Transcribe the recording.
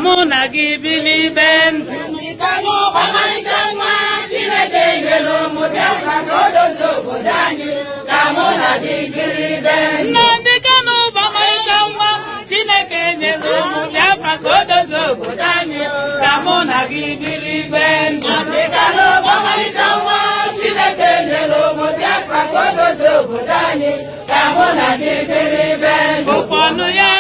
mụ na gị bili ibe ndụ. Nnamdi Kanu, ọmarịcha nwa Chineke nyere ụmụ Biafra ka o dozie obodo anyị, ka mụ na gị biri ibe ndụ. Nnamdi Kanu bụ ọmarịcha nwa Chineke nyere ụmụ Biafra ka o dozie obodo anyị, ka mụ na gị bili ibe ndụ. Nnamdi Kanu bụ ọmarịcha nwa Chineke nyere ụmụ Biafra ka o dozie obodo anyị, ka mụ na gị biri ibe ndụ. Ụkpọnụ ya.